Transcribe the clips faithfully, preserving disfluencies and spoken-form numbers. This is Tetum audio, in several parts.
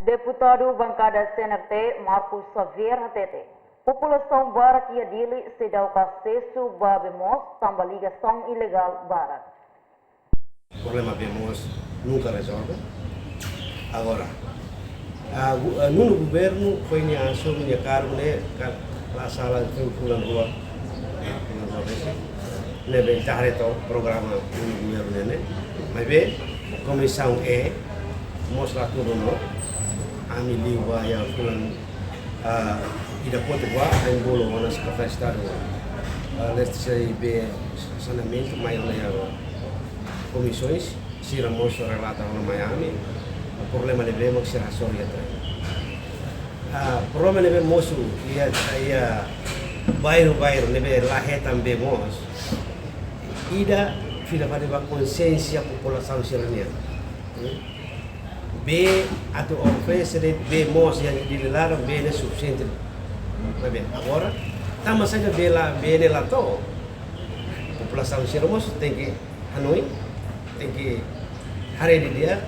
Deputadu bankada C N R T, Marcos Xavier hatete, populasaun barak iha Dili seidauk asesu ba bee moos tanba ligasaun ilegál barak. Problema bee moos nunka rezolve. Agora, ah, gu-, ah, nonu governu foin nia asume nia kargu ne'e, ka-, la sala, fulan rua, fulan rua resin. Ne'ebé ita haree to'ok programa nonu governu ne'e, ne'e. Maibé, komisaun E, mós la tun ona, ami liu ba iha fulan, ah, ida kotuk ba, ami bolu ona Sekretáriu Estadu, ah, Logístika i Bee Saneamentu, mai ona iha komisaun, sira mós relata ona mai ami, problema ne'ebé mak sira hasoru iha tren. Ah, problema ne'ebé mosu iha, iha bairru-bairru ne'ebé la hetan bee moos, ida fila fali ba konsiénsia populasaun sira-nian. Hmm? Bee atu oferese de'it bee moos iha Dili laran, bee ne'e sufisiente. Maibé, agora, tanba saida bee la, bee ne'e la to'o? Populasaun sira mós tenke hanoin, tenke haree didi'ak,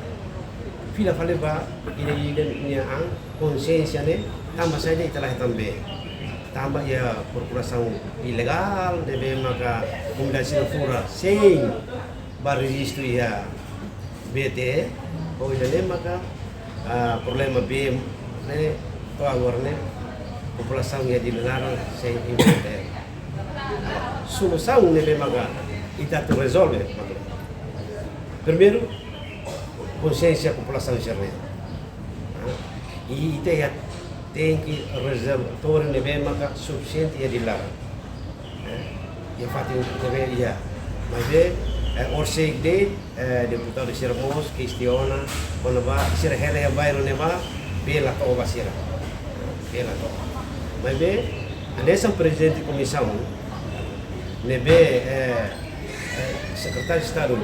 fila fali ba ida-idak nia an, konsiénsia ne'e, tanba saida ita la hetan bee. Tanba iha perkurasaun ilegál, ne'ebé maka komunidade sira fura sein ba rejistu iha B T E, ho ida-ne'e maka, ah, problema bee ne'e to'o agora ne'e, populasaun iha Dili laran sei importante. Solusaun ne'ebé maka ita atu rezolve, maka primeiru, konsiénsia populasaun sira-ne'e. Ah, i ita iha tenke rezervatóriu ne'ebé maka sufisiente iha Dili laran. Eh, iha fatin ne'ebé iha. Maibé, eh, orsida, eh, deputadu sira mós kestiona, kona-ba sira hela iha bairru ne'ebá, bee la to'o ba sira. Bee la to'o. Maibé, hanesan prezidente komisaun, ne'ebé, eh, eh, Sekretáriu Estadu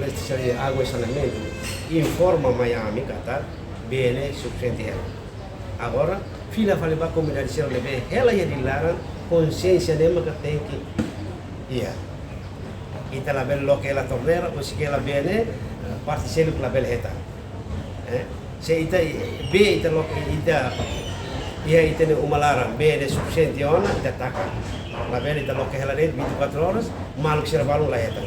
Logístika i Água i Saneamentu, informa mai ami katak, bee ne'e sufisiente hela. Agora, fila fali ba komunidade sira ne'ebé hela iha Dili laran, konsiénsia ne'e maka tenke iha. Ita labele loke hela torneira, ou se ke la bee ne'e, parte seluk labele hetan. Eh? Se ita, bee ita loke, ita, iha ita-nia uma laran, bee ne'e sufisiente ona, ita taka. Labele ita loke hela de'it vinte e quatro horas, maluk sira balun la hetan.